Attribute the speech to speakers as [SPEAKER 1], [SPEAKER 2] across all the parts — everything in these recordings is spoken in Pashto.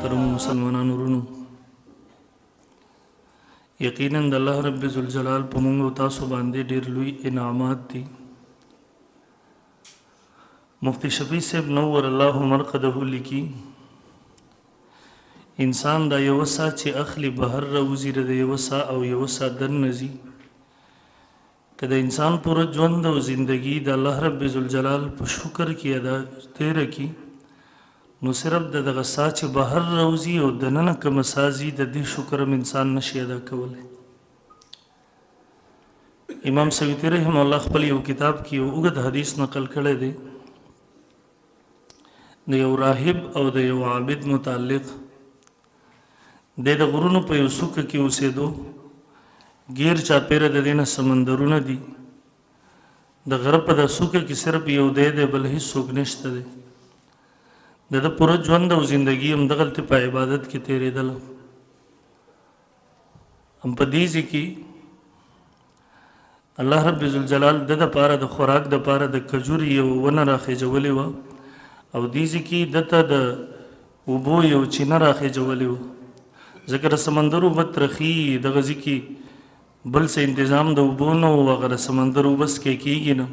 [SPEAKER 1] محترم مسلمانانو ورونو، یقینا د الله رب ذوالجلال په موږ او تاسو باندې ډېر لوی انعامات دي. مفتی شفیع صاحب نور الله مرقده لیکي، انسان دا یوه ساه چې اخلي بهر راوځي، د یوه ساه او یوه ساه دننه ځي. که د انسان پوره ژوند او زندگی د الله رب ذوالجلال په شکر کې ادا تیره کی، نو صرف د دغه ساه چې بهر راوځي او دننه کومه ساه ځي، د دې شکر هم انسان نشي ادا کولی. امام سیوطي رحمه الله خپل یو کتاب کې یو اوږد حدیث نقل کړی دی د یو راهب او د یو عابد متعلق. دی د غرونو په یو څوکه کې اوسېدو، ګیر چاپېره د دې نه سمندرونه دي. د غره په دا څوکه کې صرف یو دی دی، بل هیڅوک نشته دی. د ده پوره ژوند او زندګي هم دغلته په عبادت کې تېرېدله. هم په دې ځای کې الله رب ذوالجلال د دپاره د خوراک دپاره د کجوري یوه ونه راخېژولې وه، او دې ځای کې ده ته د اوبو یو چینه راخېژولې وه، ځکه د سمندر اوبه ترخي. دغه ځای کې بل څه انتظام د اوبو نه و، هغه د سمندر اوبه څکې کېږي نه.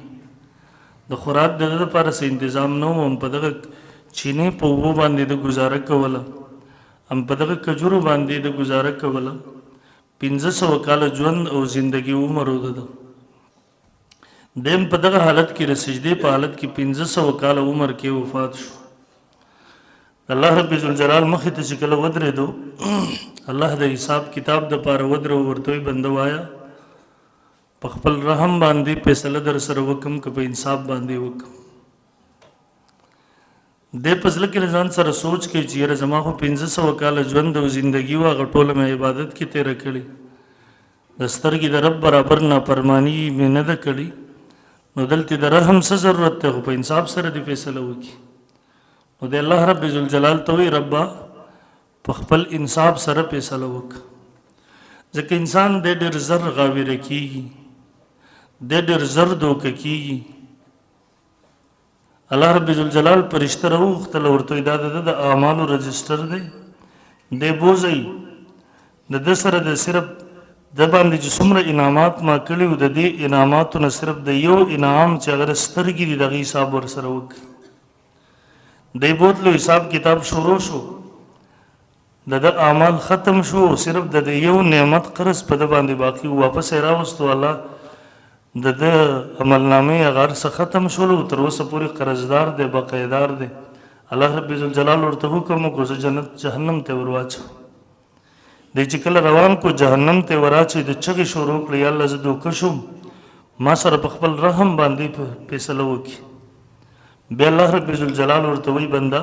[SPEAKER 1] د خوراک د ده دپاره څه انتظام نه و، هم په دغه چینې په اوبو باندې ده ګزاره کوله، هم په دغه کجورو باندې ده ګزاره کوله. 500 کاله ژوند او زندگی عمر و ده. دیم په دغه حالت کې، د سجدې په حالت کې 500 کاله عمر کې وفات شو. الله رب ذوالجلال مخې ته چې کله ودرېدو، الله د حساب کتاب د پاره ودرو، ورته وی بنده وایا، په خپل رحم باندې فیصله در سره وکم که په انصاف باندې وکم؟ دی په زړه کې له ځان سره سوچ کوي چې یاره زما خو 500 کاله ژوند او زندګي وه، هغه ټوله مې عبادت کې تېره کړې، د سترګې د رب برابر نافرماني مې نه ده کړې، نو دلته د رحم څه ضرورت دی؟ خو په انصاف سره دې فیصله وکړي. نو د الله رب ذوالجلال ته وایي، ربه په خپل انصاف سره فیصله وکړه، ځکه انسان دی ډېر زر غاویره کېږي، دی ډېر زر دوکه کېږي. الله رب ذوالجلال پرشته راوغوښتله، ورته وایي دا د ده د اعمالو رجسټر دی، دی بوځئ. د ده سره د صرف د باندې چې څومره انعامات ما کړي وو، د دې انعاماتو نه صرف د یو انعام چې هغه د سترګې دي، د هغې حساب ورسره وکړي. دی بوتلو، حساب کتاب شروع شو، د ده اعمال ختم شو، صرف د ده یو نعمت قرض په ده باندې باقي و. واپس یې راوستو، الله د ده عملنامې هغه هر څه ختم شول او تر اوسه پورې قرضدار دی، بقایدار دی. الله رب ذوالجلال ورته حکم وکړو زه جنت جهنم ته ورواچو. دی چې کله روان کو جهنم ته وراچي، د چغې شروع کړې، یا الله زه دوکه شوم، ما سره په خپل رحم باندې فیصله وکړي. بیا الله رب ذوالجلال ورته وایي، بنده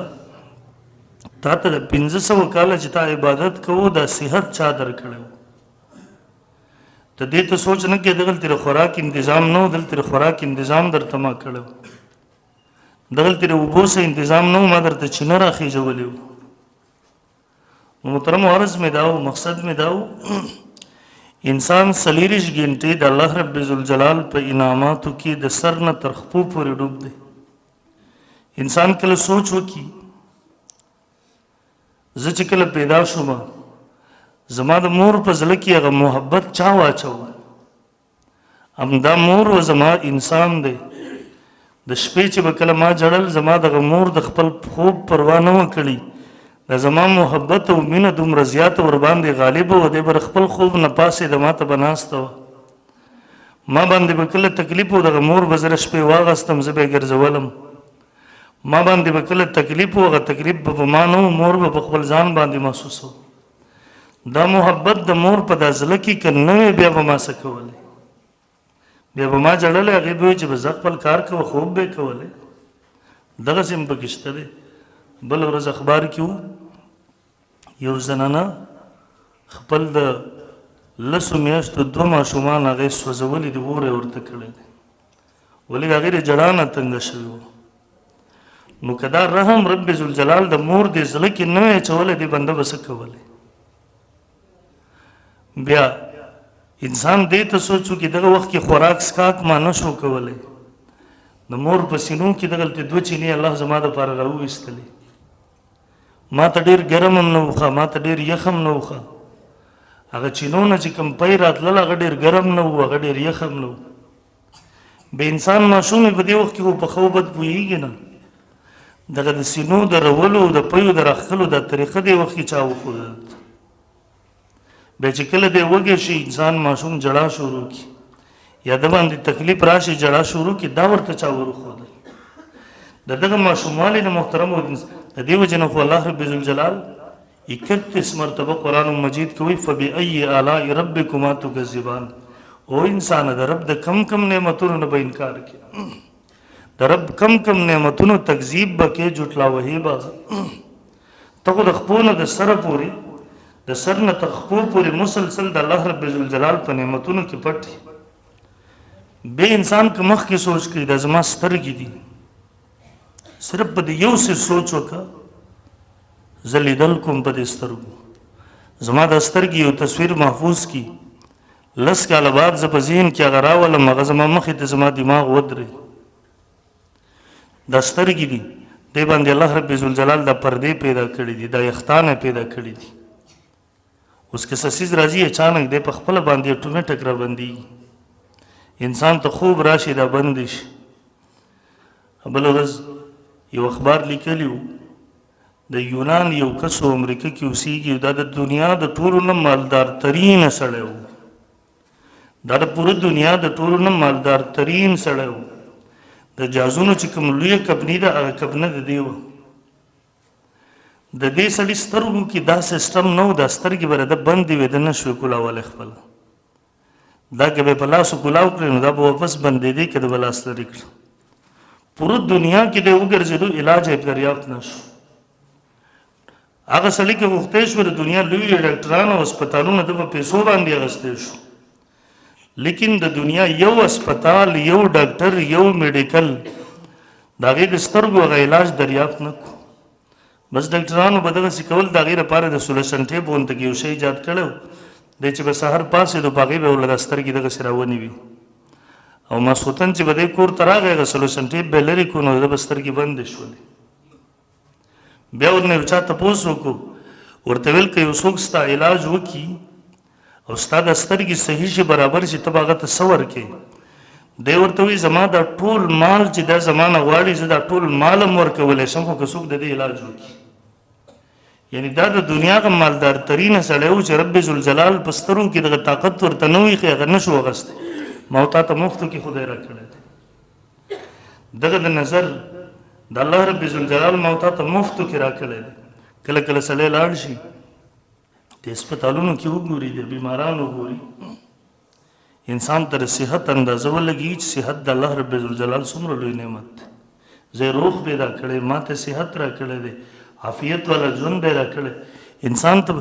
[SPEAKER 1] تا ته د 500 کاله چې تا عبادت کوو، دا صحت چا درکړی و؟ ته دې ته سوچ نه کې دغلته د خوراک انتظام نه و، دلته د خوراک انتظام درته ما کړی و، دغلته د اوبو څه انتظام نه و، ما درته چینه راخېژولې و. نو محترم عرض مې دا و، مقصد مې دا و، انسان څلېرویشت ګنټې د الله رب ذوالجلال په انعاماتو کې د سر نه تر خپو پورې ډوب دی. انسان کله سوچ وکړي، زه چې کله پیدا شوم، زما د مور په زړه کې هغه محبت چا واچوه؟ همدا مور و زما انسان دی. د شپې چې به کله ما ژړل، زما دغه مور د خپل خوب پروا نه وه کړې، د زما محبت او مینه دومره زیاته ورباندې غالبه وه، دی به د خپل خوب نه پاڅېده، ما ته به ناسته وه. ما باندې به کله تکلیف و، دغه مور به زه د شپې واغستم، زه به یې ګرځولم. ما باندې به کله تکلیف و، هغه تکلیف به په ما نه و، مور به په خپل ځان باندې محسوسو. دا محبت د مور په دا زړه کې که نه وی، بیا به ما څه کولی؟ بیا به ما ژړلی؟ هغې به ویل چې به زه خپل کار کوه، خوب به یې کولی. دغسې هم پکې شته دی. بله ورځ اخبار کې و، یو زنانه خپل د 10 میاشتو دوه ماشومان هغې سوځولي دي، اور یې ورته کړی دی. ولې؟ د هغې د ژړا نه تنګه شوې وه. نو که دا رحم رب ذوالجلال د مور دې زړه کې نه وی اچولی، دې بنده به څه کولی؟ بیا انسان دې ته سوچ وکړي، دغه وخت کې خوراک څښاک ما نه شو کولی، د مور په سینو کې دغلته دوه چینې الله زما دپاره راوویستلې. ما ته ډېر ګرم هم نه وخه، ما ته ډېر یخ هم نه وخه. هغه چینو نه چې کوم پی راتلل هغه ډېر ګرم نه و، هغه ډېر یخ هم نه و. بې انسان ماشوم په دې وخت کې خو په ښه او بد پوهېږي نه. دغه د سینو د رولو د پیو د راښکلو دا طریقه دې وخت کې چا وښوده؟ بیا چې کله دی وږی شي انسان ماشوم ژړا شروع کړي یا د باندې تکلیف راشي ژړا شروع کړي، دا ورته چا وروښودل؟ د دغه ماشوموالي نه محترم د دې وجې نه خو الله رب ذوالجلال 31 مرتبه قرآن مجید کې وایي فبأي آلاء ربکما تکذبان. او انسانه د رب د کم کم نعمتونو نه به انکار کوي، د رب کم کم نعمتونو تکذیب به کې، جوټلا وهي به. ته خو د خپو نه د سره پورې، د سر نه تر خپو پورې مسلسل د الله رب ذوالجلال په نعمتونو کې پټ دی. بې انسان که مخکې سوچ کوي دا زما سترګې دي، صرف په دې یو څه سوچ وکړه، زه لیدل کوم په دې سترګو، زما د سترګې یو تصویر محفوظ کی، لس کاله بعد زه په ذهن کې هغه راولم، هغه زما مخې ته زما دماغ ودرې. دا سترګې دي، دې باندې الله رب ذوالجلال دا پردې پیدا کړې دي، دا یختانه پیدا کړې دي. اوس که څه څیز راځي اچانک دی په خپله باندې اټومیټک را بندېږي، انسان ته خوب راشي دا بند شي. بله ورځ یو اخبار لیکلی و، د یونان یو کس و، امریکا کې اوسېږي، دا د دنیا د ټولو نه مالدار ترین سړی و، دا د پوره دنیا د ټولو نه مالدار ترین سړی و. د جازونو چې کوم لویه کمپني ده هغه کمپني د دې وه. د دې سړي سترګو کې دا سیستم نه و، دا سترګې به د بندې وې، ده نه شوې کولاولی خپله. دا که به په لاسو کولاو کړې نو دا به واپس بندېدې، که ده به لاس لرې کړ. پوره دنیا کې دی وګرځېدو، علاج یې دریافت نه شو. هغه سړي که غوښتی شو د دنیا لوی ډاکټران او هسپتالونه ده په پیسو باندې اخیستی شو، لیکن د دنیا یو هسپتال، یو ډاکټر، یو میډیکل د هغې د سترګو هغه علاج دریافت نه کړو. بس ډاکټرانو به دغسې کول، د هغې لپاره د سولوشن ټیپ غونته کې یو شی ایجاد کړی و، دی چې به سهار پاڅېدو په هغې به یې ورله دا سترګې دغسې راونیوي، او ماسخوتن چې به دی کور ته راغی هغه سولوشن ټیپ به یې لرې کړو نو د ده به سترګې بندې شولې. بیا ورنه یو چا تپوس وکړو، ورته ویل که یو څوک ستا علاج وکړي او ستا د سترګې صحیح شي برابر شي، ته به هغه ته څه ورکړې؟ دی ورته وایي زما دا ټول مال چې دا زما نه غواړي زه دا ټول مال هم ورکولی شم، خو که څوک د دې علاج وکړي. یعنی دا د دنیا غ مالدار ترین سړی و چې رب ذوالجلال په سترګو کې دغه طاقت ورته نه وي، خو هغه نه شو اخیستی. ما او تا ته مفتو کې خدای راکړی دی دغه د نظر د الله رب ذوالجلال، ما او تا ته مفتو کې راکړی دی. کله کله سړی لاړ شي د هسپتالونو کې وګوري، د بیمارانو وګوري، انسان ته د صحت اندازه ولګي چې صحت د الله رب ذوالجلال څومره لوی نعمت دی. زه روغ پیدا کړی، ما ته صحت راکړی دی، عافیت والا ژوند دی راکړی. انسان ته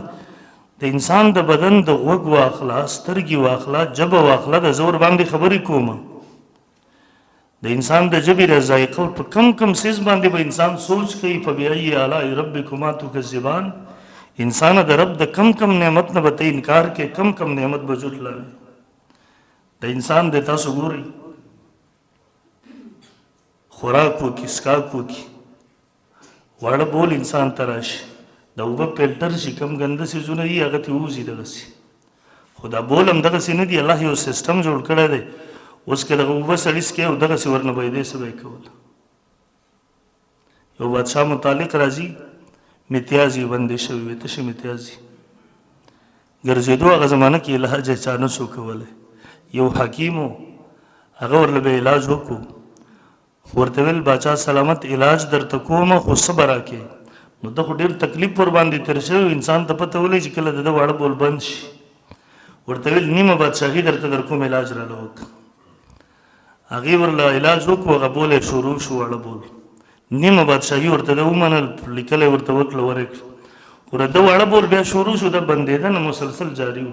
[SPEAKER 1] د انسان د بدن د غوږ واخله، سترګې واخله، ژبه واخله، د زه ورباندې خبرې کوم. د انسان د ژبې د ذایقه په کم کم څیز باندې به انسان سوچ کوي. فبأي آلاء ربکما تکذبان. انسان د رب د کم کم نعمت نه به ته انکار کوې، کم کم نعمت به جوټلاوي. د انسان د تاسو ګورئ خوراک وکړي، څښاک وکړي، واړه بول انسان ته راشي، د اوبه فلټر شي، کم ګنده څیزونه دي هغه ترې ووځي دغسې. خو دا بول هم دغسې نه دي، الله یو سیستم جوړ کړی دی. اوس که دغه اوبه سړي څکي او دغسې ورنه بهېدی، څه به یې کول؟ یو بادشاه متعلق راځي، متیازې بندې شوې وې، تشې متیازې ګرځېدو. هغه زمانه کې علاج یې چا نه شو کولی. یو حکیم و، هغه ورله به علاج وکړو، خو ورته ویل باچا سلامت علاج درته کوم خو څه به راکې؟ نو ده خو ډېر تکلیف ورباندې تېر شوی، انسان ته پته ولګي چې کله د ده واړه بول بند شي. ورته ویل نیمه بادشاهي درته در کوم، علاج راله وکړه. هغې ورله علاج وکړو، هغه بول یې شروع شو، واړه بول نیمه بادشاهي ورته ده ومنل، لیکلی ورته وکړه، ورې کړه. خو د ده واړه بول بیا شروع شو، ده بندېده نه مسلسل جاري و،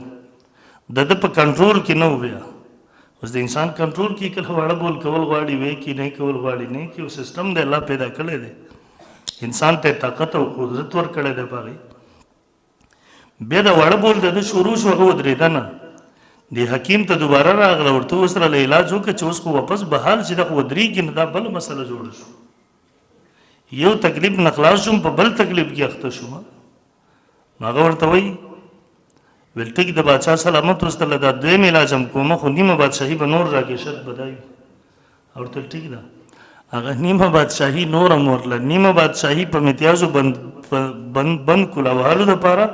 [SPEAKER 1] د ده په کنټرول کې نه و. بیا اوس د انسان کنټرول کې کله واړه بول کول غواړي وی کی، نه کول غواړي نه کی. او سیستم دی الله پیدا کړی دی، انسان ته طاقت او قدرت ورکړی دی په هغې. بیا د واړه بول د ده شروع شو، هغه ودرېده نه. د حکیم ته دوباره راغله، ورته اوس راله علاج وکړه چې اوس خو واپس بحال شي، دا خو ودرېږي نه، دا بله مسله جوړه شو. یو تکلیف نه خلاص شوم، په بل تکلیف کې اخته شوم. نو هغه ورته وایي، ویل ټیک د بادشاه سلامت، اوس ته دا دویم علاج هم کوم، خو نیمه بادشاهي به نور راکې، شرط به دا وي. ورته ټیک ده، هغه نیمه بادشاهي نور هم ورله، نیمه بادشاهي په امتیازو بند بند بند کولاوالو دپاره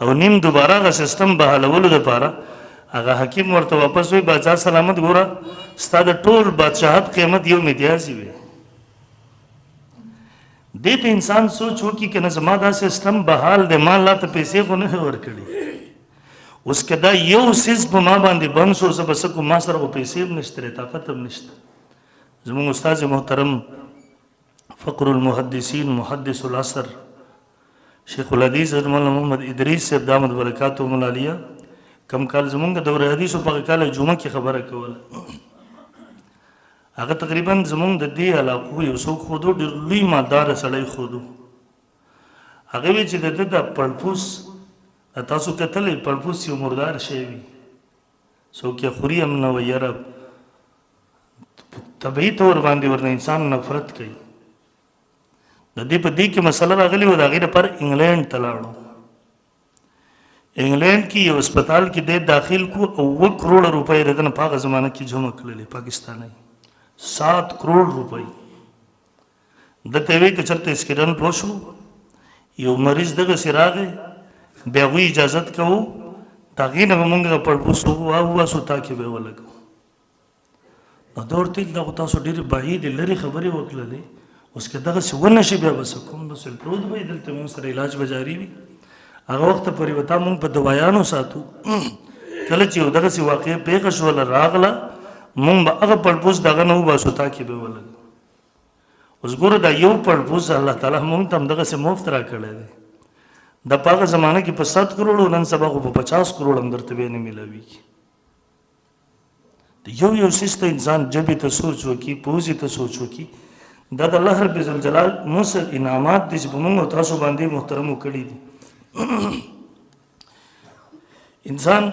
[SPEAKER 1] او نیم دوباره هغه سیستم بحالولو دپاره. هغه حکیم ورته واپس وایي، بادشاه سلامت، ګوره ستا د ټول بادشاهت قیمت یو امتیاز وي. دې ته انسان سوچ وکړي که نه زما دا سیستم بحال دی، ما الله ته پیسې خو نه ورکړي، اوس که دا یو څیز په ما باندې بند شو، زه به څه کوم؟ ما سره خو پیسې هم نشته، طاقت هم نشته. زموږ استاد محترم فقر المحدثین محدث العصر شیخ الحدیث حضرت مولانا محمد ادریس صاحب دامت برکاتهم العالیه کم کال زمونږ دوره حدیث په کال جمعه کې خبره کوله. هغه تقریبا زمونږ د دې علاقو یو څوک خودو، ډېر لوی مالدار سړی خودو. هغه وی چې د ده د پړپوس، تاسو کتلی پړپوس یو مردار شی وي، څوک یې خوري هم نه وي، یاره طبیعي طور باندې ورنه انسان نفرت کوي. د دې په دې کې مسله راغلې وه، د هغې لپاره انګلینډ ته لاړو. انګلینډ کې یو هسپتال کې دی داخل کو او 7 کروڑ روپۍ د ده نه په هغه زمانه کې جمع کړلې، پاکستاني 7 کروڑ روپۍ. ده ته وی که چېرته اسکیډنټ وشو، یو مریض دغسې راغی، بیا هغوی اجازت کوو، د هغې نه به مونږ پړپوس وباسو، تا کې به یې ولګوو. نو ده ورته ویل، دا خو تاسو ډېرې بعیدې لرې خبرې وکړلې، اوس که دغسې ونه شي بیا به څه کوم؟ بس پروت به یې دلته، مونږ سره علاج به جاري وي، هغه وخته پورې به تا مونږ په دوایانو ساتو. کله چې یو دغسې واقعه پېښه شوله راغله، مونږ به هغه پړپوس دغه نه وباسو، تا کې به ولګو. اوس ګوره دا یو پړپوس الله تعالی مونږ ته همدغسې مفت راکړی دی. دا په هغه زمانه کې په 7 کروړو، نن سبا خو په 50 کروړ هم درته بیا نه میلاویږي. یو یو څیز ته انسان ژبې ته سوچ وکړي، پوزې ته سوچ وکړي. دا د الله رب ذوالجلال موږ انعامات دي چې په موږ او تاسو باندې محترمو کړي دي. انسان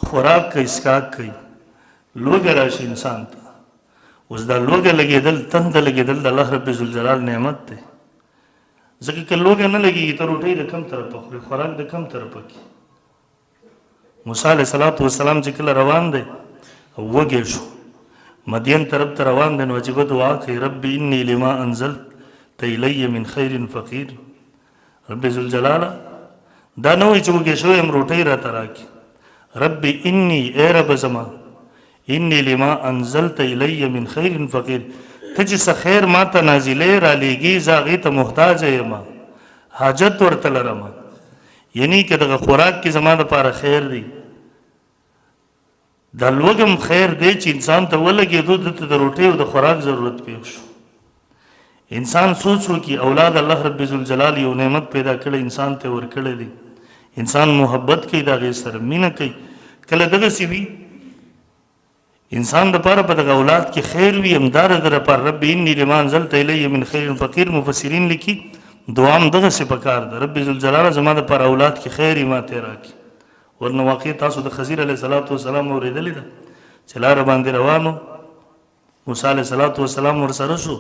[SPEAKER 1] خوراک کوي، اسکاک کوي، لوږه راشي انسان ته. اوس دا لوږه لګېدل، تنده لګېدل د الله رب ذوالجلال نعمت دی، ځکه که لوږه نه لګېږي ته روټۍ د کم طرفه خورې، خوراک د کم طرفه کړي. موسی علیه الصلاة والسلام چې کله روان دی او وږی شو، مدین طرف ته روان دی، نو عجیبه دعا کوي، رب انی لما انزلت الی من خیر فقیر. رب ذوالجلاله، دا نه وایي چې وږی شوی یم روټۍ راته راکړي. رب انی، ای رب زما، انی لما انزلت الی من خیر فقیر، ته چې څه خیر ما ته نازلې رالیږي، زه هغې ته محتاج یم، حاجت ورته لرم. یعنی که دغه خوراک کې زما دپاره خیر دی، دا لوږه هم خیر دی چې انسان ته ولګېدو، ده ته د روټۍ او د خوراک ضرورت پېښ شو. انسان سوچ وکړي، اولاد الله رب ذوالجلال یو نعمت پیدا کړی، انسان ته ورکړی دی، انسان محبت کوي، د هغې سره مینه کوي. کله دغسې وي انسان د پاره په دغه اولاد کې خیر وي، همدا د ده لپاره رب انی لما انزلت الی من خیر فقیر. مفسرین لیکي دعا هم دغسې پکار ده، رب ذوالجلاله زما د پاره اولاد کې خیر یې ما ته راکړي. ورنه واقع تاسو د خضیر علیه الصلاة والسلام اورېدلې ده چې لاره باندې روانو، موسی علیه الصلاة والسلام ورسره شو.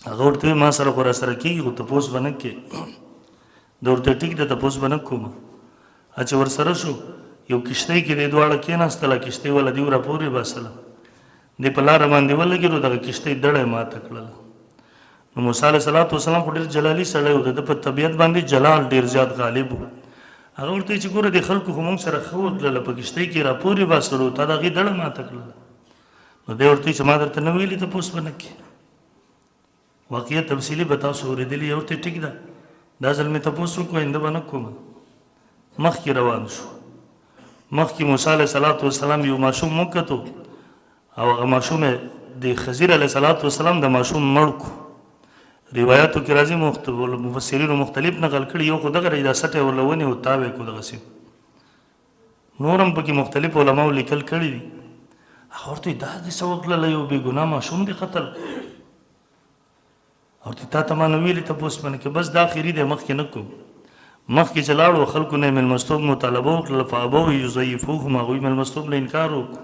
[SPEAKER 1] هغه ورته وویل، ما سره خو راسره کېږي خو تپوس به نه کوې. ده ورته ټیک ده، تپوس به نه کوم. چې ورسره شو، یو کښتۍ کې دی دواړه کېناستله، کښتۍ والا دیو راپورې باسله، دی په لاره باندې ولګېدو، دغه کښتۍ دړه یې ماته کړله. نو موسی علیه الصلاة والسلام خو ډېر جلالي سړی و، د ده په طبیعت باندې جلال ډېر زیات غالب و. هغه ورته چې ګوره دې خلکو خو مونږ سره ښه وکړله، په کښتۍ کې راپورې باسلو، تا د هغې دړه ماته کړله. نو دی ورته چې ما درته نه ویلي تپوس به نه کوې. واقعه تفصیلي به تاسو اورېدلي. یو ورته ټیک ده، دا ځل مې تپوس وکړو، آینده به نه کوم. مخکې روان شو، مخکې موسی علیه الصلاة والسلام یو ماشوم وکتو او هغه ماشوم د خضیر علیه الصلاة والسلام د ماشوم مړ کو. روایتو کې راځي، مفسرینو مختلف نقل کړي، یو خو دغه راځي دا سټه ورله ونیو تاو یې کو دغسې، نور هم پکې مختلف علماو لیکل کړي دي. هغه ورته دا دې څه وکړله، یو بې ګناه ماشوم دې قتل او ته تا ته ما نه ویلي تپوس باندې کې، بس دا اخري دی، مخکې نه کوم. مخکې چې لاړو خلکو نه یې مېلمستوب مطالبه وکړله، فابو یضیفوهم، هغوی مېلمستوب نه انکار وکړو.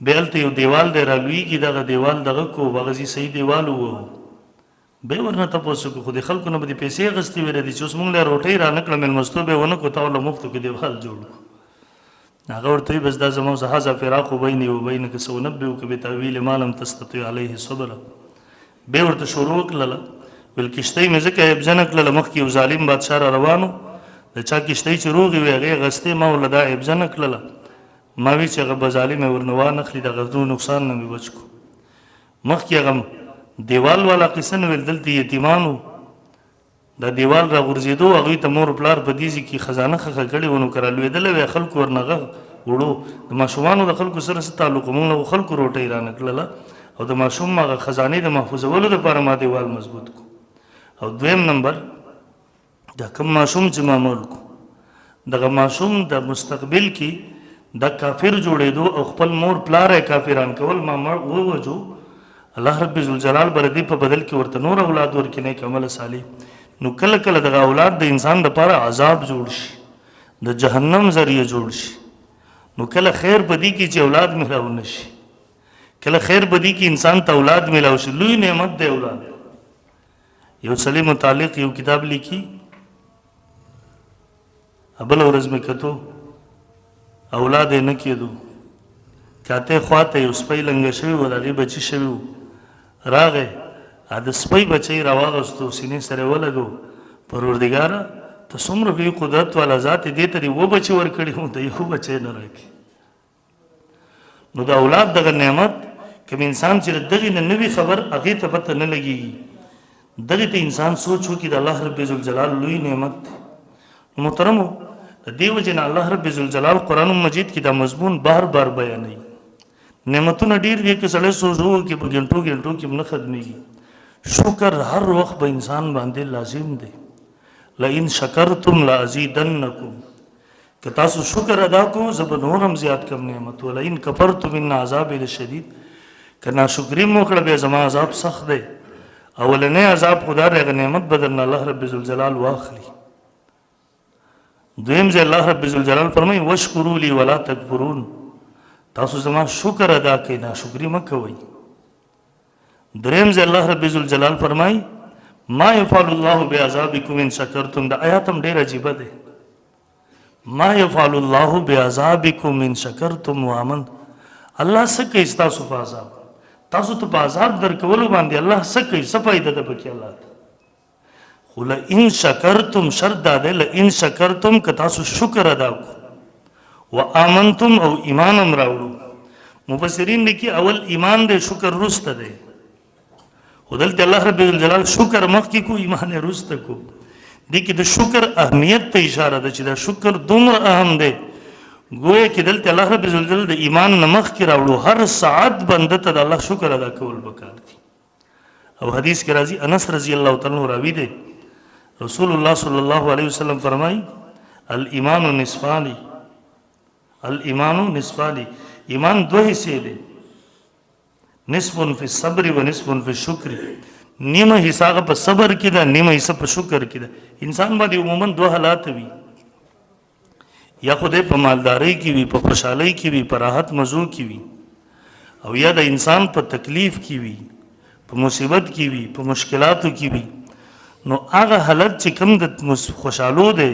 [SPEAKER 1] بیا هلته یو دیوال دی رالویږي، دغه دیوال دغه کو هغه ځي صحیح دیوال ووهو، بیا ورنه تپوس وکړو. خو د خلکو نه به دې پیسې اخیستې وې، دي چې اوس مونږ له روټۍ را نه کړه، مېلمستوب یې ونه کړو، تا ورله مفتو کې دیوال جوړ کړو. هغه ورته وایي بس دا زما اوس هذا فراق بیني و بینک سأنبئک بتأویل ما لم تستطع علیه صبرا. بیا ورته شروع وکړله، ویل کښتۍ مې ځکه عیبجنه کړله، مخکې یو ظالم بادشاه را روان و، د چا کښتۍ چې روغې وې هغې اخیستې، ما ورله دا عیبجنه کړله، ما وی چې هغه به ظالم یې ورنه وانخلي، دغه نور نقصان نه مې بچ کړو. مخکې هغه دیوال والا قصه نه ویل، دلته یتیمان وو، دا دیوال را غورځېدو، هغوی ته مور پلار په دې ځای کې خزانه ښخه کړې وه، نو که رالوېدلی وی خلکو ورنه غږ وړو. د ماشومانو د خلکو سره څه تعلق، مونږ له خلکو روټۍ رانه کړله او د ماشوم هغه خزانې د محفوظولو دپاره ما دیوال مضبوط کو. او دویم نمبر دا کوم ماشوم چې ما مړ کو، دغه ماشوم د مستقبل کې د کافر جوړېدو او خپل مور پلار یې کافران کول، ما مړ ووجو، الله رب ذوالجلال به د دې په بدل کې ورته نور اولاد ورکړي، نیک عمل صالح. نو کله کله دغه اولاد د انسان دپاره عذاب جوړ شي، د جهنم ذریعه جوړ شي. نو کله خیر په دې کې چې اولاد ملاو نه شي، کله خیر په دې کې انسان ته اولاد ملاو شي، لوی نعمت دی اولاد. یو سړي متعلق یو کتاب لیکي، بله ورځ مې کتو اولاد یې نه کېدو، کاته خواته یو سپی لنګه شوی و، د هغې بچي شوي وو، راغی د سپی بچی راواغستو، سینې سره یې ولګو، پروردګاره ته څومره لوی قدرت والا ذات یې، دې ته دې اووه بچي ورکړي وو، ته یو بچی نه راکړي. نو د اولاد دغه نعمت کوم انسان چې دغې نه نه وي خبر، هغې ته پته نه لګېږي، دغې ته انسان سوچ وکړي، د الله رب ذوالجلال لوی نعمت دی. محترمو، د دې وجې نه الله رب ذوالجلال قرآن مجید کې دا مضمون بار بار بیانوي. نعمتونه ډېر دي، که سړی سوچ وکړي په ګنټو ګنټو کې هم نه ختمېږي. شکر هر وخت په انسان باندې لازم دی. لئن شکرتم لازیدنکم، که تاسو شکر ادا کو زه به نور هم زیات کړم نعمت. ولئن کفرتم ان عذابي لشدید، که ناشکري مو وکړه بیا زما عذاب سخت دی. اولنی عذاب خو دا دی، هغه نعمت به درنه الله رب ذوالجلال واخلي. دویم ځای الله رب ذوالجلال فرمایي واشکروا لي ولا تکفرون، تاسو زما شکر ادا کړئ، ناشکري مه کوئ. دریم ځای الله رب ذوالجلال فرمایي ما يفعل الله بعذابكم ان شکرتم. دا آیات هم ډېر عجیبه دی. ما يفعل الله بعذابكم ان شکرتم وامنتم. الله څه کوي ستاسو په عذاب؟ تاسو ته په عذاب درکولو باندې الله څه کوي؟ څه فایده ده پکې الله ته؟ خو لئن شکرتم، شرط دا دی لئن شکرتم، که تاسو شکر ادا کو و آمنتم او ایمان هم راوړو. مفسرین لیکي اول ایمان دی، شکر وروسته دی. خو دلته الله رب الجلال شکر مخکې کو، ایمان یې وروسته کو. دې کې د شکر اهمیت ته اشاره ده چې دا شکر دومره اهم دی، ګویا کې دلته الله رب الجلال د ایمان نه مخکې راوړو. هر ساعت بنده ته د الله شکر ادا کول پکار دي. او حدیث کې راځي، انس رضی الله تعالی عنہ راوی دی، رسول الله صلی الله علیه وسلم فرمایي الایمان نصفان، الایمان نصفان، ایمان دوه حصے دی، نصف فی الصبر و نصف فی الشکر. نیمه حصہ هغه په صبر کې ده، نیمه حصہ په شکر کې ده. انسان باندې عموما دوه حالات وي، یا خدای په مالدارۍ کې وي، په خوشحالۍ کې وي، په راحت مزو کې وي، او یا د انسان په تکلیف کې وي، په مصیبت کې وي، په مشکلاتو کې وي. نو هغه حالت چې کم د خوشحالو دی،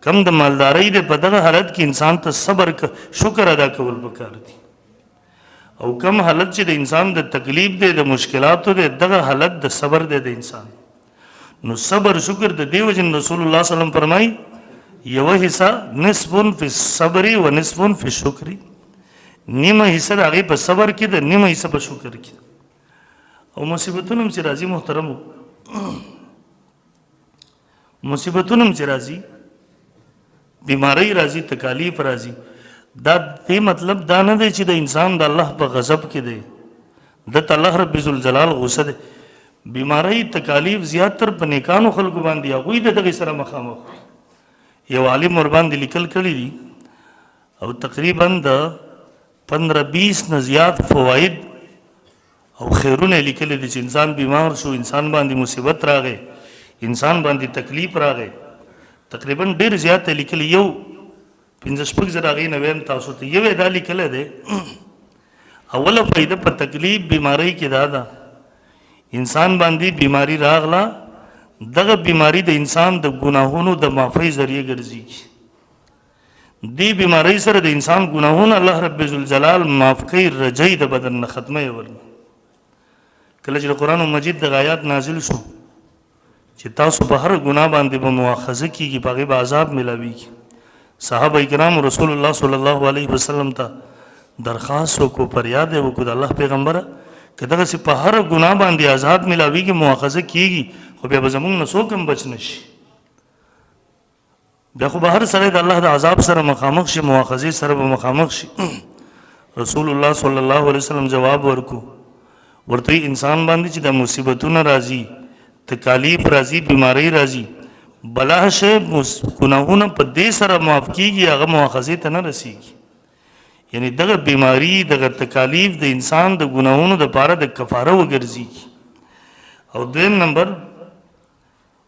[SPEAKER 1] کم د مالدارۍ دی، په دغه حالت کې انسان ته صبر شکر ادا کول پکار دي. او کم حالت چې د انسان د تکلیف دی، د مشکلاتو دی، دغه حالت د صبر دی د انسان. نو صبر شکر د دیو جن رسول الله صلی الله علیه وسلم فرمایي یو حصہ نصف فی الصبر و نصف فی الشکر، نیمه حصہ د هغې په صبر کې ده، نیمه حصہ په شکر کې ده. او مصیبتونه هم چې راځي محترمو، مصیبتونه هم چې راځي، بیماری راځي، تکالیف راځي، دا دې مطلب دا نه دی چې د انسان د الله په غضب کې دی، د ته الله رب ذوالجلال غصه دی. بیماری تکالیف زیاتر په نیکانو خلکو باندې هغوی د دغې سره مخامخ وي. یو عالم ورباندې لیکل کړي دي او تقریبا د 15-20 نه زیات فواید او خیرونه یې لیکلي دي چې انسان بیمار شو، انسان باندې مصیبت راغی، انسان باندې تکلیف راغی، تقریبا ډېر زیات یې لیکلي. یو 5-6 زره هغې نه وایم تاسو ته. یو یې دا لیکلی دی، اوله فائدہ په تکلیف بیماری کې دا ده، انسان باندې بیماری راغله، دغه بیماری د انسان د ګناهونو د معافی ذریعہ ګرځي. دی بیماری سره د انسان ګناهونه الله رب ذوالجلال معاف کوي، رجای د بدن نه ختمه ورنه. کله چې قرآن مجید د آیات نازل شو چې تاسو په هر ګناه باندې به مؤاخذه کیږي، په هغې به عذاب ملاویږي، صحابه کرام رسول الله صلی الله علیه وسلم ته درخواست وکړو، فریاد یې وکړو، د الله پیغمبره که دغسې په هر ګناه باندې عذاب ملاویږي، مؤاخذه کیږي، خو بیا به زمونږ نه څوک هم بچ نه شي، بیا خو به هر سړی د الله د عذاب سره مخامخ شي، مؤاخذې سره به مخامخ شي. رسول الله صلی الله علیه وسلم جواب ورکو، ورته انسان باندې چې د مصیبتونه راځي، تکالیف راځي، بیماری راځي، بلا شی ګناهونه په دې سره معاف کیږي، هغه مؤاخذې ته نه رسیږي. یعنی دغه بیماری، دغه تکالیف د انسان د ګناهونو د پاره د کفاره وګرځي. او دویم نمبر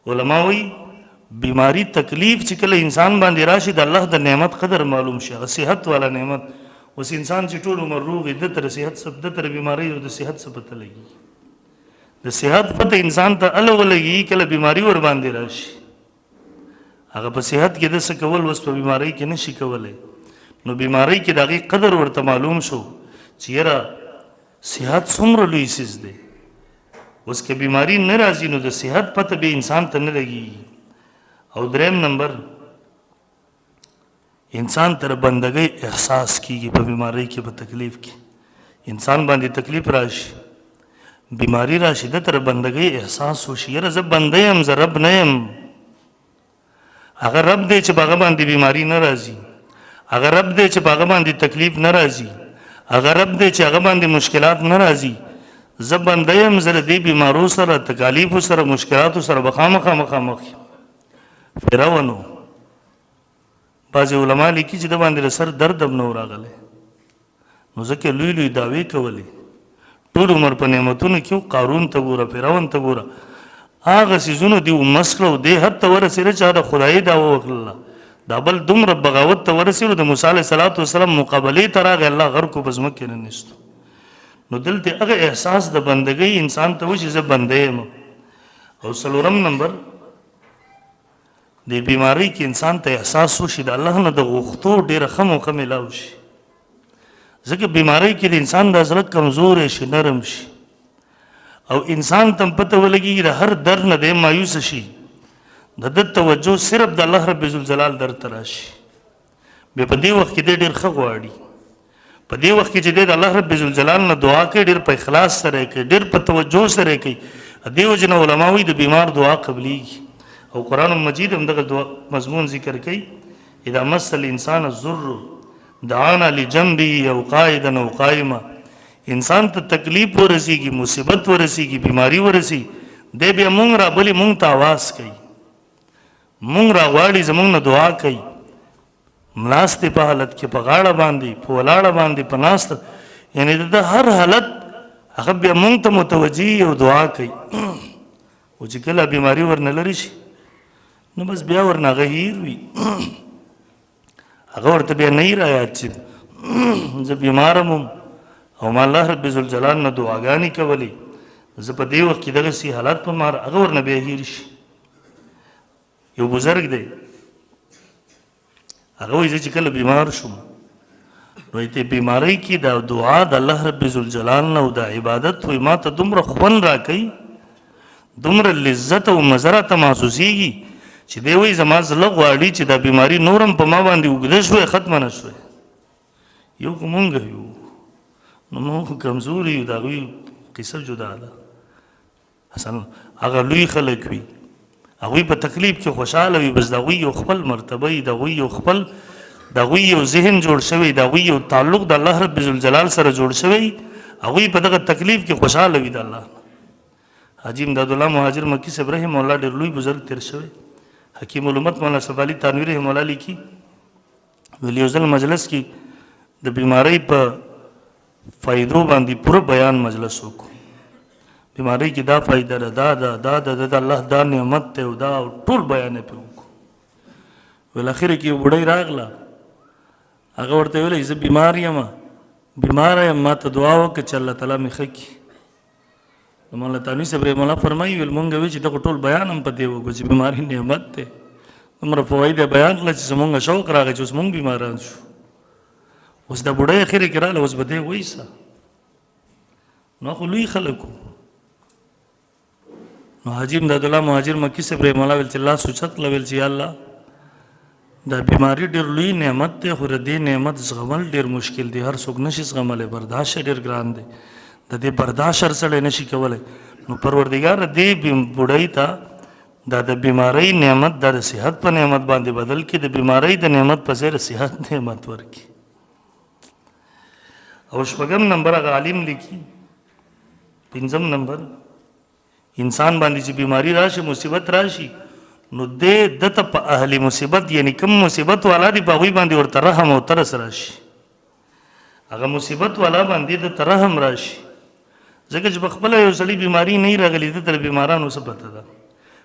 [SPEAKER 1] علما وایي بیماری تکلیف چې کله انسان باندې راشي، د الله د نعمت قدر معلوم شي، هغه صحت والا نعمت. اوس انسان چې ټول عمر روغ دی، د تر صحت څه، د تر بیماری او د صحت څه پته لګي؟ د صحت پته انسان ته اله ولګي کله بیماری ور باندې راشي. هغه په صحت کې د څه کول وس په بیماری کې نشي کولی، نو بیماری کې د هغې قدر ورته معلوم شو چې یاره صحت څومره لوی څیز دی. اوس که بیماری نه راځي نو د صحت پته به انسان ته نه لګي. او دریم نمبر انسان تر بندګۍ احساس کیږي په بیماری کې، په تکلیف کې. انسان باندې تکلیف راشي، بیماری راشي، د تر بندګۍ احساس وشي، یاره زه بنده یم، زه رب نه یم. هغه رب دی چې په هغه باندې بیماری نه راځي، هغه رب دی چې په هغه باندې تکلیف نه راځي، هغه رب دی چې هغه باندې مشکلات نه راځي. زه بنده یم، زه له دې بیمارو سره، تکالیفو سره، مشکلاتو سره به خامخا مخامخ یم. فرعون بعضې علما لیکي چې ده باندې د سر درد هم نه و راغلی، نو ځکه لوی لوی دعوې کولې، ټول عمر په نعمتونو کې. قارون ته ګوره، فرعون ته ګوره، هغه څیزونو دی مس کړو، دې حد ته ورسېده چې د خدایي دعوه وکړله. دا بل دومره بغاوت ته ورسېدو، د موسی علیه الصلاة والسلام مقابلې ته راغی، الله غرق کو، په ځمکه کې ننویستو. نو دلته هغه احساس د بندګۍ انسان ته وشي، زه بنده یم. او څلورم نمبر د بیماری کې انسان ته احساس وشي د الله نه د غوښتو ډېره ښه موقع میلاو شي، ځکه بیماری کې د انسان د زړه کمزوری شي، نرم شي، او انسان ته پته ولګي د هر در نه دی مایوس شي، د ده توجه صرف د الله رب ذوالجلال در ته راشي. بیا په دې وخت کې دی ډېر ښه غواړي، په دې وخت کې چې دی د الله رب ذوالجلال نه دعا کوي، ډېر په اخلاص سره یې کوي، ډېر په توجه سره یې کوي. دې وجې نه علما وایي د بیمار دعا قبلیږي، او قرآن مجید هم دغه دعا مضمون ذکر کوي، اذا مس الانسان الضر دعانا لجنبه او قاعدا او قائما. انسان ته تکلیف ورسیږي، مصیبت ورسیږي، بیماری ورسیږي، دی بیا مونږ رابلي، مونږ ته आवाز کوي، مونږ راغواړي، زمونږ نه دعا کوي، ملاستې په حالت کې، په غاړه باندې، په ولاړه باندې، په ناسته، یعنی د هر حالت هغه بیا مونږ ته متوجي او دعا کوي. او چې کله بیماری ورنه لري شي نو بس بیا ورنه هغه هیر وي، هغه ورته بیا نه را یاد چې زه بیمار یم او ما الله رب ذوالجلال نه دعاګانې کولې، زه په دې وخت کې دغسې حالات په ما، هغه ورنه بیا هیر شي. یو بزرګ دی، هغه وایي زه چې کله بیمار شوم نو دې بیمارۍ کې دا دعا د الله رب ذوالجلال نه او د عبادت وایي ما ته دومره خوند راکوي، دومره لذت او مزه راته محسوسېږي چې دی وایي زما زړه غواړي چې دا بیماري نور هم په ما باندې اوږده شوې، ختمه نه شوې. یو خو مونږ یو، نو مونږ خو کمزوري یو، د هغوی قصه جدا ده. اصلا هغه لوی خلک وي، هغوی په تکلیف کې خوشحاله وي، بس د هغوی یو خپل مرتبه وي، د هغوی یو خپل، د هغوی یو ذهن جوړ شوی، د هغوی یو تعلق د الله رب ذوالجلال سره جوړ شوی، هغوی په دغه تکلیف کې خوشحاله وي د الله. حاجي امداد الله مهاجر مکي صاحب رحمه الله ډېر لوی بزرګ تېر شوی. حکیم الامت مولانا اشرف علي تانوي رحمه الله لیکي، ویل یو ځل مجلس کې د بیمارۍ په فایدو باندې پوره بیان مجلس وکړو، بیمارۍ کې دا فایده ده، دا ده، دا ده، د الله دا نعمت دی، او دا ټول بیان یې پرې وکړو. ویل اخر کې یو بوډۍ راغله، هغه ورته ویل زه بیمار یم، بیمار یم، ما ته دعا وکړه چې الله تعالی مې ښه کړي. نو مولانا تانوي صاحب رحمه الله فرمایي، ویل مونږ وی چې دغه ټول بیان هم په دې وکړو چې بیماري نعمت دی، دومره فواید یې بیان کړل چې زمونږ شوق راغی چې اوس مونږ بیماران شو. اوس دا بوډۍ اخرې کې راغله، اوس به دی وایي څه؟ نو خو لوی خلک وو. نو حاجي امدادالله مهاجر مکي صاحب رحمه الله ویل چې لاس اوچت کړه، ویل چې یا الله دا بیماری ډېر لوی نعمت دی، خو د دې نعمت زغمل ډېر مشکل دی، هر څوک نشي زغملی، برداشت یې ډېر ګران دی، د دې برداشت هر سړی نشي کولی. نو پروردګار دې بوډۍ ته دا د بیماری نعمت دا د صحت په نعمت باندې بدل کړي، د بیماری د نعمت په ځای د صحت نعمت ورکړي. او شپږم نمبر هغه عالم لیکي، پنځم نمبر انسان باندې چې بیماری راشي، مصیبت راشي، نو دې دته په اهل مصیبت، یعنی کوم مصیبت والا دی په هغوی باندې ورته رحم او ترس راشي، هغه مصیبت والا باندې د ته رحم راشي. ځکه چې په خپله یو سړي بیماری نه راغلي، ده ته د بیمارانو څه پته ده؟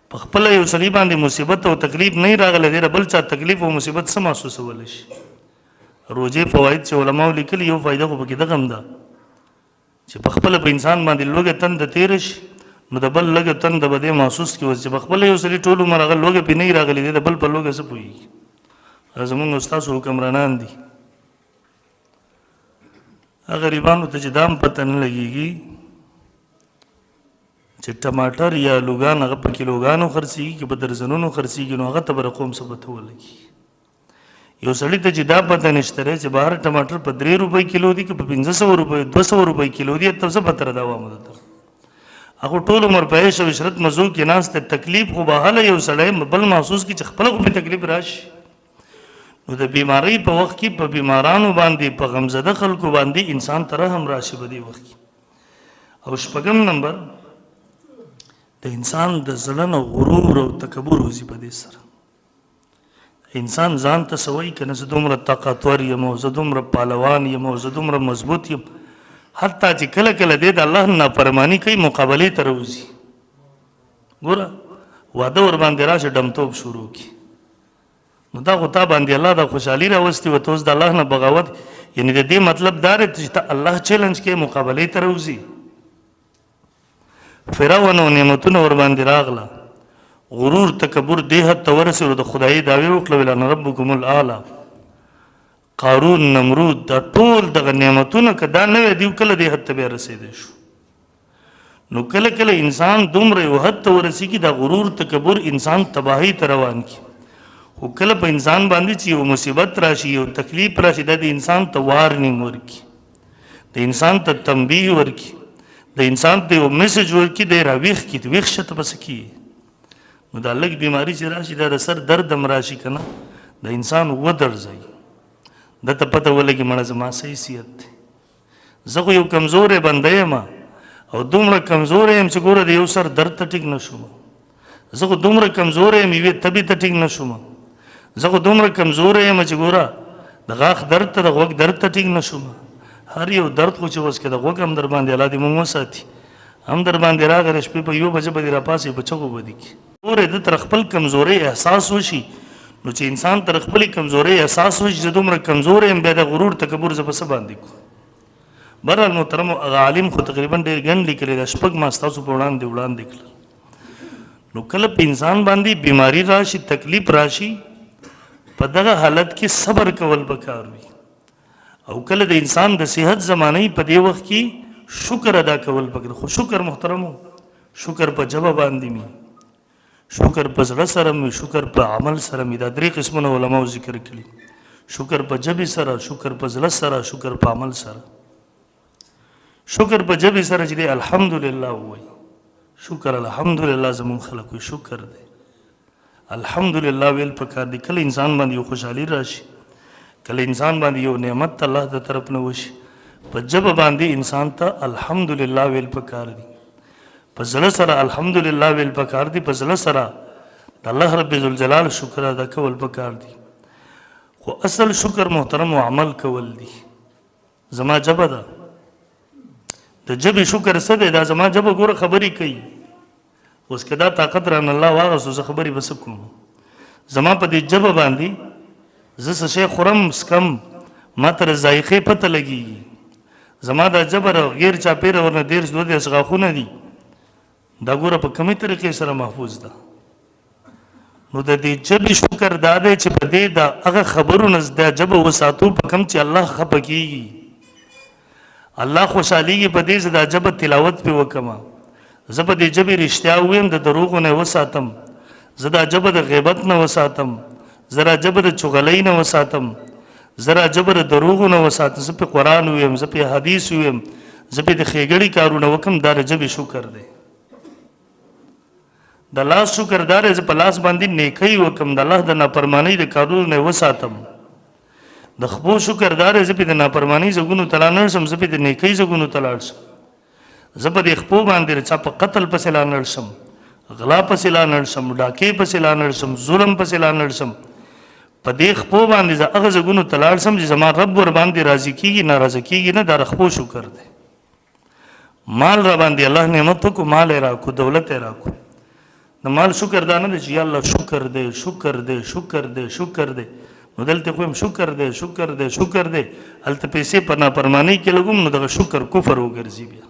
[SPEAKER 1] په خپله یو سړي باندې مصیبت او تکلیف نه راغلی، دی د بل چا تکلیف او مصیبت څه محسوسولی شي؟ روژې فواید چې علماو لیکلي، یو فایده خو پکې دغه هم ده چې په خپله په انسان باندې لوږه تنده تېره شي، نو د بل لږه تنده به دی محسوس کړي. اوس چې په خپله یو سړي ټول عمر هغه لوږه پرې نه وي راغلې، دی د بل په لوږه څه پوهېږي؟ دا زمونږ او ستاسو حکمرانان دي، هغه غریبانو ته چې دا هم پته نه لګېږي چې ټماټر یا لوګان هغه په کیلوګانو خرڅېږي که په درځنونو خرڅېږي، نو هغه ته به د قوم څه پته ولګي. یو سړي ته چې دا پته نشته دی چې بهر ټماټر په 3 روپۍ کیلو دي که په 500 روپۍ 200 روپۍ کیلو دي، ته څه پته ده عوامو ته؟ هغه ټول عمر په عیش او عشرت مزو کې ناست دی. تکلیف خو به هله یو سړی بل محسوس کړي چې خپله خو پرې تکلیف راشي. نو د بیماری په وخت کې په بیمارانو باندې، په غمزده خلکو باندې انسان ته رحم راشي په دې وخت کې. او شپږم نمبر د انسان د زړه نه غرور او تکبر وځي په دې سره. انسان ځان ته څه وایي که نه، زه دومره طاقتور یم او زه دومره پهلوان یم او زه دومره مضبوط یم، حتی چې کله کله دی د الله نافرماني کوي، مقابلې ته راوځي، ګوره واده ورباندې راشي ډمتوب شروع کړي، نو دا خو تا باندې الله دا خوشحالي راوستي وه، ته اوس د الله نه بغاوت، یعنې د دې مطلب دا دی چې ته الله چیلنج کوې، مقابلې ته راوځي. فرعون او نعمتونه ورباندې راغله، غرور تکبر دې حد ته ورسېدو، د خدایي دعوې وکړه، ویل انا ربکم الاعلی. قارون، نمرود، دا ټول دغه نعمتونه که دا نه وی دیو کله دې حد ته بیا رسېدی شو. نو کله کله انسان دومره یو حد ته ورسېږي، دا غرور تکبر انسان تباهۍ ته روان کړي. خو کله په انسان باندې چې یو مصیبت راشي، یو تکلیف راشي، دا د انسان ته وارنینګ ورکړي، د انسان ته تنبیه ورکړي، د انسان ته یو میسج ورکړي، دی راویښ کړي، ویښ شه ته به څه کېږي. نو دا لږ بیماري چې راشي، دا د سر درد هم راشي که نه، د انسان ودرځوي، ده ته پته ولګي مړه زما څه حیثیت دی، زه خو یو کمزوری بنده یم او دومره کمزوری یم چې ګوره د یو سر درد ته ټیک نه شوم، زه خو دومره کمزوری یم یوې تبې ته ټیک نه شوم، زه خو دومره کمزوری یم چې ګوره د غاښ درد ته، د غوږ درد ته ټیک نه شوم. هر یو درد خو چې اوس که د غوږ هم در باندې الله دې مونږ وساتي، هم در باندې راغی، د شپې په 1 بجه به دې راپاڅي، په چغو به دې کړي. ګوره ده تر خپل کمزورۍ احساس وشي، نو چې انسان تر خپلې کمزورۍ احساس وشي، زه دومره کمزوری یم، بیا د غرور تکبر زه په څه باندې کوم؟ بهرحال محترمو، هغه عالم خو تقریبا ډېر ګڼ لیکلی، دا شپږ ما ستاسو په وړاندې وړاندې کړل. نو کله په انسان باندې بیماری راشي، تکلیف راشي، په دغه حالت کې صبر کول پکار وي. او کله د انسان د صحت زمانه په دې وخت کې شکر ادا کول پکار. خو شکر محترمو، شکر په ژبه باندې می، شکر په زړه سره می، شکر په عمل سره می. دا درې قسمونه علماو ذکر کړي، شکر په ژبې سره، شکر په زړه سره، شکر په عمل سره. شکر په ژبې سره چې دی الحمدلله ووایي، شکر الحمدلله، زمونږ خلک وایي شکر دی، الحمدلله ویل پکار دی. کله انسان باندې یو خوشحالي راشي، کله انسان باندې یو نعمت الله د طرف نه وشي، په ژبه باندې انسان ته الحمدلله ویل پکار دی، په زړه سره الحمدلله ویل پکار دی، په زړه سره د الله رب ذوالجلال شکر ادا کول پکار دی. خو اصل شکر محترم او عمل کول دی. زما ژبه ده، د ژبې شکر څه دی؟ دا زما ژبه ګوره خبرې کوي، اوس که دا طاقت رانه الله واغستو زه خبرې به څه کوم؟ زما په دې ژبه باندې زه څه شی خورم څکم، ما ته د ذایقې پته لګېږي. زما دا جبر او غیر چاپېره ورنه 30 32 غاښونه دي، دا ګوره په کومې طریقې سره محفوظ ده. نو د دې ژبې شکر دا دی چې په دې د هغه خبرو نه دا ژبه وساتو په کوم چې الله خفه کېږي، الله خوشحالېږي په دې زه دا ژبه تلاوت پې وکړم، زه په دې ژبې رښتیا ووایم، د دروغو نه وساتم، زه دا ژبه د غیبت نه وساتم، زه دا ژبه د چغلۍ نه وساتم، زه دا ژبه د دروغو نه وساتم، زه پې قرآن ووایم، زه پې حدیث ووایم، زه پې د ښېګړې کارونه وکړم. دا د ژبې شکر دی. د لاس شکر دا دی زه په لاس باندې نیکۍ وکړم، د الله د نافرمانۍ د کارونو نه وساتم. د خپو شکر دا دی زه پې د نافرمانۍ ځګونو ته لاړ نه شم، زه پې د نیکۍ ځګونو ته لاړ شم، زه په دې خپو باندې د چا په قتل پسې لا نه شم، غلا پسې لا نه شم، ډاکې پسې لا نه شم، ظلم پسې لا نه شم. په دې خپو باندې زه هغه ځګونو ته لاړ شم چې زما رب ورباندې راضي کېږي، ناراضه کېږي نه. دا د خپو شکر دی. مال را باندې الله نعمت وکړو، مال یې راکړو، دولت یې راکړو. د مال شکر دا نه دی چې یا الله شکر دی، شکر دی، شکر دی، شکر دی. نو دلته خو هم شکر دی، شکر دی، شکر دی، هلته پیسې په نافرمانۍ کې لګوم، نو دغه شکر کفر وګرځي. بیا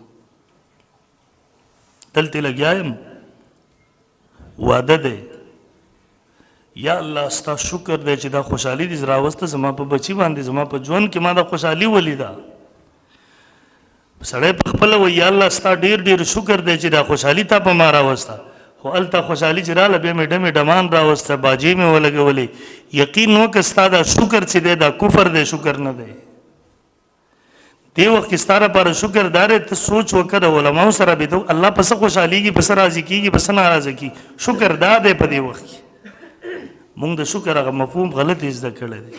[SPEAKER 1] دلته لګیا یم، واده دی، یا الله ستا شکر دی چې دا خوشحالي دې راوسته زما په بچي باندې، زما په ژوند کې ما دا خوشحالي ولیده. سړی په خپله وایي یا الله ستا ډېر ډېر شکر دی چې دا خوشحالي تا په ما راوسته، خو هلته خوشحالي چې راله بیا مې ډمې ډمان راوسته، باجې مې ولګولې. یقین وکړه ستا دا شکر چې دی دا کفر دی، شکر نه دی. دې وخت کې ستا لپاره شکر دا دی، ته سوچ وکړه د علماو سره به ته الله په څه خوشحالېږي، په څه راضي کېږي، په څه ناراضه کېږي. شکر دا دی په دې وخت کې. مونږ د شکر هغه مفهوم غلط زده کړی دی.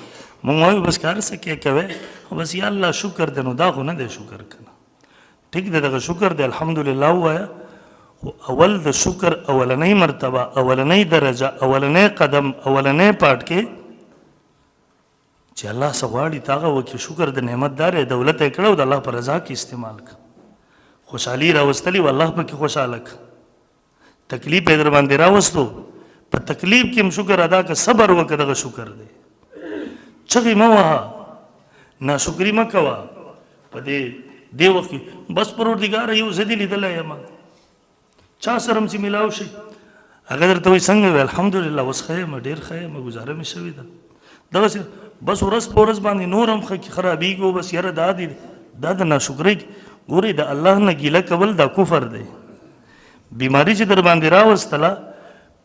[SPEAKER 1] مونږ وایو بس که هر څه کې کوې خو بس یا الله شکر دی، نو دا خو نه دی شکر که نه. ټیک دی، دغه شکر دی، الحمدلله ووایه، خو اول د شکر اولنۍ مرتبه، اولنۍ درجه، اولنۍ قدم، اولنۍ پاټ کې چې الله څه غواړي ته هغه وکړي. شکر د نعمت دار دی، دولت یې کړی او د الله په رضا کې استعمال کړه، خوشحالي راوستلې و الله پکې خوشحاله کړه، تکلیف یې در باندې راوستو، په تکلیف کې هم شکر ادا کړه، صبر وکړه، دغه شکر دی. چغې مه وهه، ناشکري مه کوه په دې وخت کې. بس پروردګاره یو زه دې لیدلی یم، چا سره هم چې میلاو شي هغه درته وایي څنګه وې؟ الحمدلله اوس ښه یم، ډېر ښه یم، ګزاره مې شوې ده. دغسې بس ورځ په ورځ باندې نور هم ښه خرابېږي. بس یاره دا دي، دا د ناشکرۍ. ګورئ د الله نه ګیله کول دا کفر دی. بیماری چې در باندې راوستله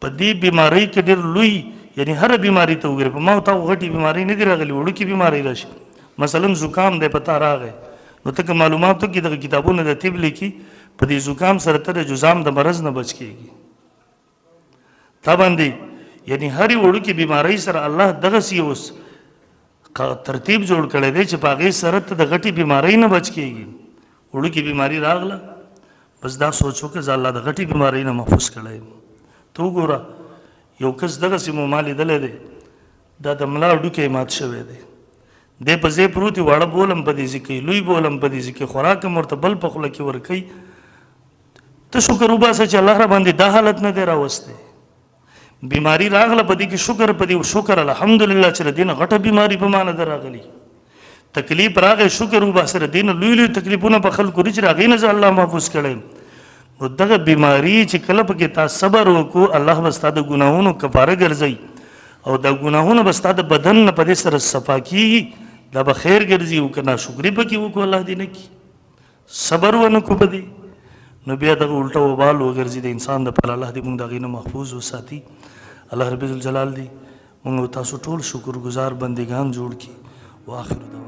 [SPEAKER 1] په دې بیماری کې ډېر لوی، یعنی هره بیماری ته وګورئ، په ما او تا خو غټې بیماری نه دي راغلي، وړوکې بیماری راشي. مثلا زکام دی په تا راغی، نو ته که معلومات وکړې دغه کتابونه د طب لیکي، په دې زکام سره ته د جزام د مرض نه بچ کېږي. تا باندې یعنی هرې وړوکې بیماری سره الله دغسې یو ترتیب جوړ کړی دی چې په هغې سره ته د غټې بیماری نه بچ کېږي. وړوکې بیماری راغله، بس دا سوچ وکړه زه الله د غټې بیماری نه محفوظ کړی یم. ته وګوره یو کس دغسې مو ما لیدلی دی، دا د ملا هډوکی مات شوی دی، دی په ځای پروت دی، واړه بولم په دې ځای کوي، لوی بولم په دې ځای کوي، خوراک هم ورته بل په خوله کې ورکوي. ته شکر وباسه چې الله را باندې دا حالت نه دی راوستی. بیماری راغله په دې کې شکر، په دې شکر الحمدلله چې د دې نه غټه بیماری په ما نه ده راغلي. تکلیف راغی شکر وباسه، د دې نه لوی لوی تکلیفونه په خلکو دي چې د هغې نه زه الله محفوظ کړی. نو دغه بیماری چې کله پکې تا صبر وکړو، الله به ستا د ګناهونو کفاره ګرځوي او دا ګناهونه به ستا د بدن نه په دې سره صفا کېږي، دا به خیر ګرځي. او که ناشکري پکې وکړو، الله دې نه کړي، صبر ونه کړو په دې، نو بیا دغه الټه وبال وګرځي د انسان دپاره. الله دې موږ د هغې نه محفوظ وساتي. الله رب ذوالجلال دې موږ تاسو ټول شکرګزار بندگان جوړ کړي. واخر دعوانا.